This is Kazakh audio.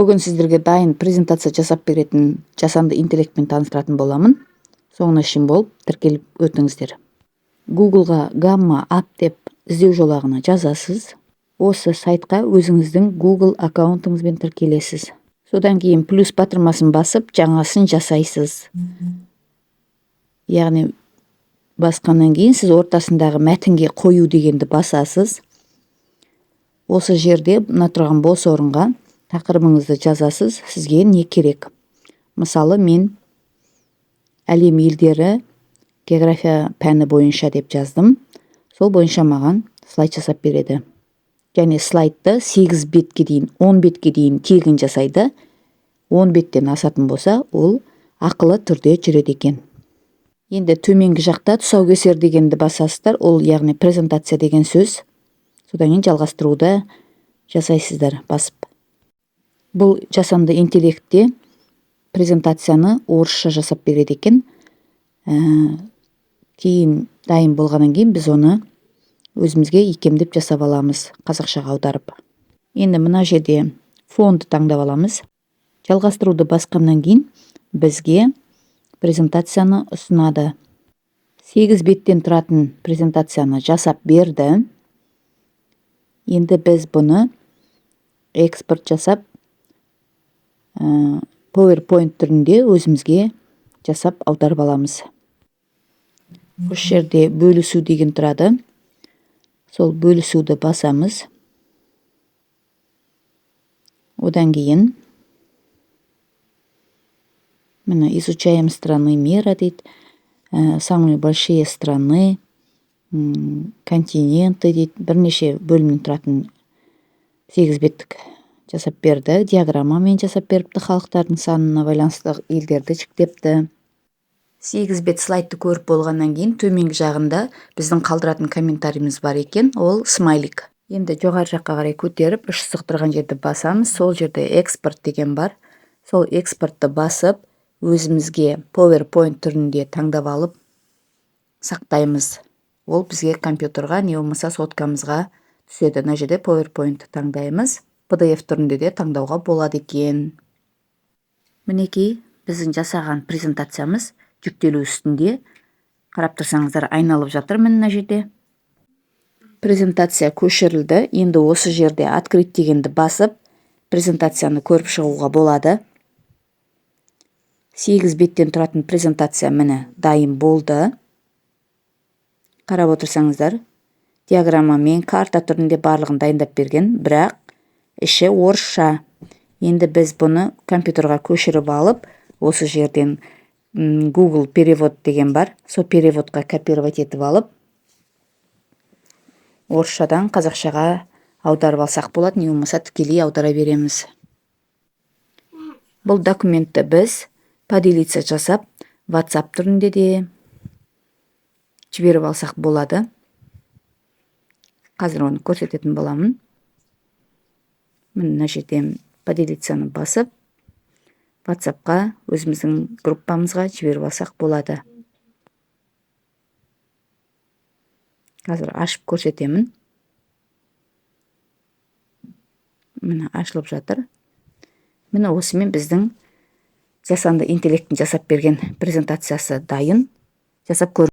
Бүгін сіздерге дайын презентация жасап беретін жасанды интеллектпен таныстыратын боламын. Соңына шейін болып, тіркеліп өтіңіздер. Googleға Gamma App деп іздеу жолағына жазасыз. Осы сайтқа өзіңіздің Google аккаунтыңызбен тіркелесіз. Содан кейін плюс батырмасын басып, жаңасын жасайсыз. Яғни басқаннан кейін сіз ортасындағы мәтінге қою дегенді басасыз. Осы жерде мына тұрған бос орынға тақырыбыңызды жазасыз, сізге не керек. Мысалы, мен әлем елдері география пәні бойынша деп жаздым. Сол бойынша маған слайд жасап береді. Және слайдты 8 бетке дейін, 10 бетке дейін тегін жасайды. 10 беттен асатын болса, ол ақылы түрде жүреді екен. Енді төменгі жақта тұсаукесер дегенді басасыздар. Ол яғни презентация деген сөз. Содан кейін жалғастыруды жасайсыздар басып. Бұл жасанды интеллектте презентацияны орысша жасап береді екен. Кейін дайын болғаннан кейін біз оны өзімізге икемдеп жасап аламыз, қазақшаға аударып. Енді мына жерде фонды таңдап аламыз. Жалғастыруды басқаннан кейін бізге презентацияны ұсынады. 8 беттен тұратын презентацияны жасап берді. Енді біз бұны экспорт жасап, PowerPoint түрінде өзімізге жасап аударып аламыз. Осы жерде бөлісу деген тұрады. Сол бөлісуді басамыз. Одан кейін міне, изучаем страны мира дейді, самые большие страны, континенты дейді. Бірнеше бөлімнен тұратын 8 беттік жасап берді. Диаграммамен жасап беріпті, халықтардың санына байланысты елдерді жіктепті. 8 бет слайдты көріп болғаннан кейін төменгі жағында біздің қалдыратын комментарийіміз бар екен, ол смайлик. Енді жоғары жаққа қарай көтеріп, үш сызық тұрған жерді басамыз. Сол жерде экспорт деген бар. Сол экспортты басып, өзімізге PowerPoint түрінде таңдап алып сақтаймыз. Ол бізге компьютерға не болмаса соткамызға түседі. Мына жерде PowerPoint таңдаймыз. PDF түрінде де таңдауға болады екен. Мінекей, біздің жасаған презентациямыз жүктелу үстінде. Қарап тұрсаңыздар, айналып жатыр мына жерде. Презентация көшірілді. Енді осы жерде открыть дегенді басып, презентацияны көріп шығуға болады. 8 беттен тұратын презентация, міне, дайын болды. Қарап отырсаңыздар, диаграммамен, карта түрінде барлығын дайындап берген, бірақ іші орысша. Енді біз бұны компьютерға көшіріп алып, осы жерден Google перевод деген бар, сол переводқа копировать етіп алып, орысшадан қазақшаға аударып алсақ болады, не болмаса тікелей аудара береміз. Бұл документті біз поделиться жасап, WhatsApp түрінде де жіберіп алсақ болады. Қазір оны көрсететін боламын. Мына жерден поделиться-ны басып, WhatsAppқа, өзіміздің группамызға жіберіп алсақ болады. Қазір ашып көрсетемін. Міне, ашылып жатыр. Міне, осымен біздің жасанды интеллекттің жасап берген презентациясы дайын. Жасап көр.